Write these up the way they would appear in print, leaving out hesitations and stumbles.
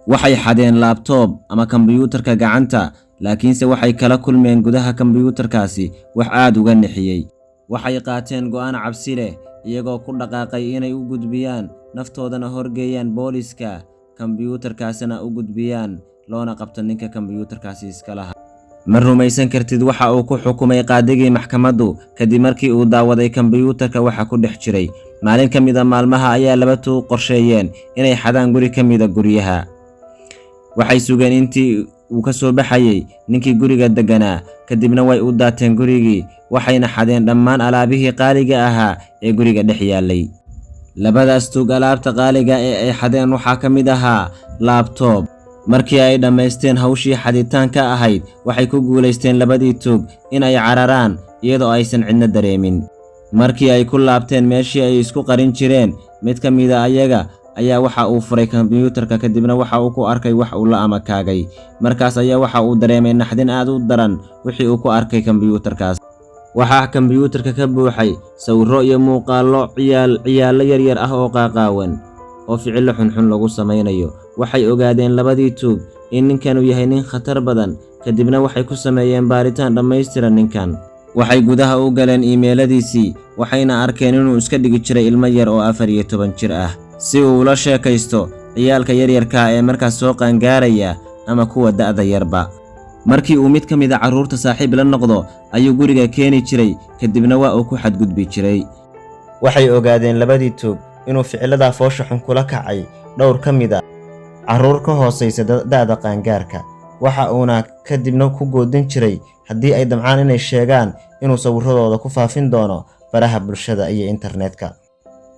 Waxay xadeen laptop ama kombiyuutarka gacanta, laakiinse waxay kala kulmeen gudaha kombiyuutarkaasi wax aad uga nixiyey. Waxay qaateen go'aan cabsi leh, iyagoo ku dhaqaaqay inay u gudbiyaan naftoodana horgeeyaan booliska, kombiyuutarkaasina u gudbiyaan, loona qabto ninka kombiyuutarkaasi iska lahaa. Ma rumaysan kartid waxa uu ku xukumay qaadigii maxkamaddu kadib markii uu daawaday kombiyuutarka waxa ku dhex jiray. Maalin ka mid a maalmaha ayaa laba tuug qorsheeyeen inay xadaan guri ka mida guryaha. Waxay sugeen intii uu ka soo baxayay ninkii guriga degganaa, kadibna way u daateen gurigii, waxayna xadeen dhammaan alaabihii qaaliga ahaa ee guriga dhex yaallay. Labadaas tuug alaabta qaaliga ee ay xadeen waxaa ka mid ahaa laptop. Markii ay dhammaysteen hawshii xaditaanka ahayd, waxay ku guulaysteen labadii tuug in ay cararaan iyadoo aysan cidna dareemin. Markii ay ku laabteen meeshii ay isku qarin jireen, mid ka mida ayaga ayaa waxa uu furay kombiyuutarka, kadibna waxa uu ku arkay wax uu la amakaagay. Markaas ayaa waxa uu dareemay naxdin aad u daran wixii uu ku arkay kombiyuutarkaas. Waxaa kombiyuutarka ka buuxay sawirro iyo muuqaallo ciyaal ciyaallo yaryar ah oo qaaqaawan oo ficillo xunxun lagu samaynayo. Waxay ogaadeen labadii tuug in ninkanu yahay nin khatar badan, kadibna waxay ku sameeyeen baaritaan dhammaystiran ninkan. Waxay gudaha u galeen iimeyladiisii, waxayna arkeen inuu iska dhigi jiray ilmo yar oo 14 jir ah si uu ula sheekaysto ciyaalka yaryarka ee markaas soo qaangaaraya ama kuwa da'da yarba. Markii uu mid ka mid a carruurta saaxiib la noqdo ayuu guriga keeni jiray, kadibna waa uu ku xadgudbi jiray. Waxay ogaadeen labadii tuug inuu ficiladaa foosha xun kula kacay dhowr ka mid a carruur ka hoosaysa da'da qaangaarka. Waxa uuna kadibna ku goodin jiray haddii ay damcaan inay sheegaan inuu sawirradooda ku faafin doono baraha bulshada iyo internetka.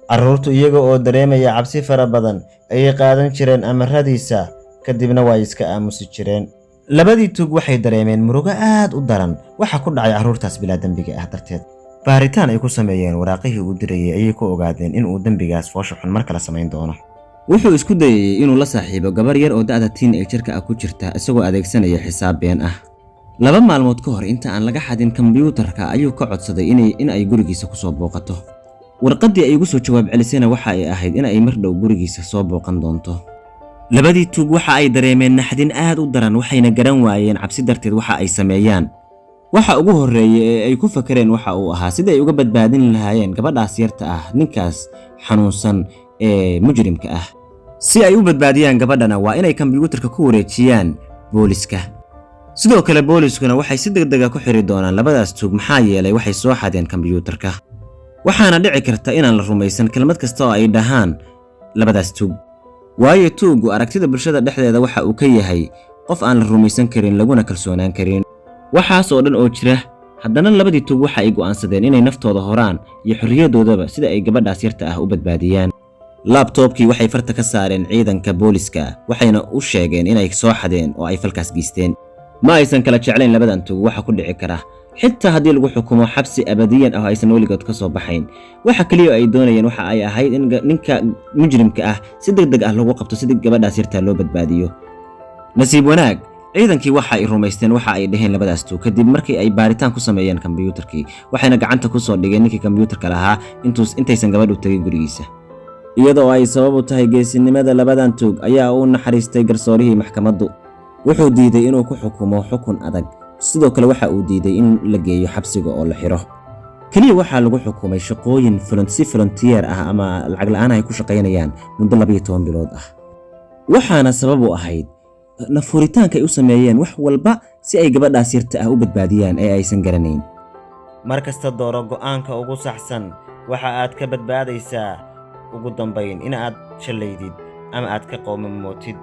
Carruurtu iyaga oo dareemaya cabsi fara badan ayay qaadan jireen amaradiisa, kadibna waa iska aamusi jireen. Labadii tuug waxay dareemeen murugo aad u daran waxa ku dhacay carruurtaas bilaa dembiga ah darteed. Baaritaan ay ku sameeyeen waraaqihii uu dirayay ayay ku ogaadeen in uu dembigaas foosha xun mar kale samayn doono. Wuxuu isku dayayey inuu la saaxiibo gabar yar oo da'da teenager-ka ah ku jirta, isagoo adeegsanaya xisaab been ah. 2 maalmood ka hor inta aan laga xadin kombiyuutarka ayuu ka codsaday in ay gurigiisa kusoo booqato. Warqaddii ay ugu soo jawaab celisayna waxa ay ahayd in ay mar dhow gurigiisa soo booqan doonto. Labadii tuug waxa ay dareemeen naxdin aad u daran, waxayna garan waayeen cabsi darteed waxa ay sameeyaan. Waxa ugu horreeya ee ay ku fakareen waxa uu ahaa sidii ay uga badbaadin lahaayeen gabadhaas yarta ah ninkaas xanuunsan ee mujrimka ah. Si ay u badbaadiyaan gabadhana, waa inay kombiyuutarka ku wareejiyaan booliska. Sidoo kale booliskuna waxay si degdega ku xiri doonaan labadaas tuug, maxaa yeelay waxay soo xadeen kombiyuutarka, waxaana dhici karta inaan la rumaysan kelmad kasta oo ay dhahaan labadaas tuug, waayo tuuggu aragtida bulshada dhexdeeda waxa uu ka yahay qof aan la rumaysan karin laguna kalsoonaan karin. Waxaas oo dhan oo jira, haddana labadii tuug waxa ay go'aansadeen inay naftooda horaan iyo xorriyadoodaba sida ay gabadhaas yarta ah u badbaadiyaan. Laptop-kii waxay farta ka saareen ciidanka booliska, waxayna u sheegeen inay soo xadeen oo ay falkaas geysteen. Ma aysan kala jeclayn labadan tuug waxa ku dhici kara xitaa haddii lagu xukumo xabsi abadiyan ah oo aysan weligood ka soo baxayn. Waxa keliya ay doonayeen waxa ay ahayd in ninka mujrimka ah si deg deg ah lagu qabto sidii gabadhaas yartaa loo badbaadiyo. Nasiib wanaag, ciidankii waxa ay rumaysteen waxa ay dhaheen labadaas tuug kadib markii ay baaritaan ku sameeyeen kombiyuutarkii, waxayna gacanta ku soo dhigeen ninkii kombiyuutarka lahaa intaysan gabadhu tegin gurigiisa. Iyadoo ay sabab u tahay geesinimada labadan tuug ayaa u naxariistay garsoorihii maxkamaddu. Wuxuu diiday inuu ku xukumo xukun adag. Sidoo kale waxa uu diiday in la geeyo xabsiga oo la xiro. Keliya waxaa lagu xukumay shaqooyin si volunteer ah ama lacag la'aan ay ku shaqaynayaan muddo 12 bilood ah, waxaana sabab u ahayd nafuritaanka ay u sameeyeen wax walba si ay gabadhaas yarta ah u badbaadiyaan ee aysan garanayn. Mar kasta dooro go'aanka ugu saxsan. Waxa aad ka badbaadaysaa ugu dambayn in aad shallaydid ama aad ka qoomamootid.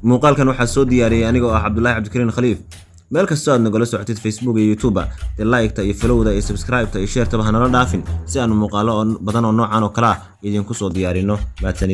Muuqaalkan waxaa soo diyaariyey anigoo ah Cabdulaahi Cabdikariin Khaliif. Meel kastoo aad nagala socotid, Facebook iyo YouTube, dee like-ta iyo follow-da iyo subscribe-ta iyo share-taba hanala dhaafin, si aanu muuqaalo oo badan oo noocan oo kale ah idinku soo diyaarino. Mahadsanid.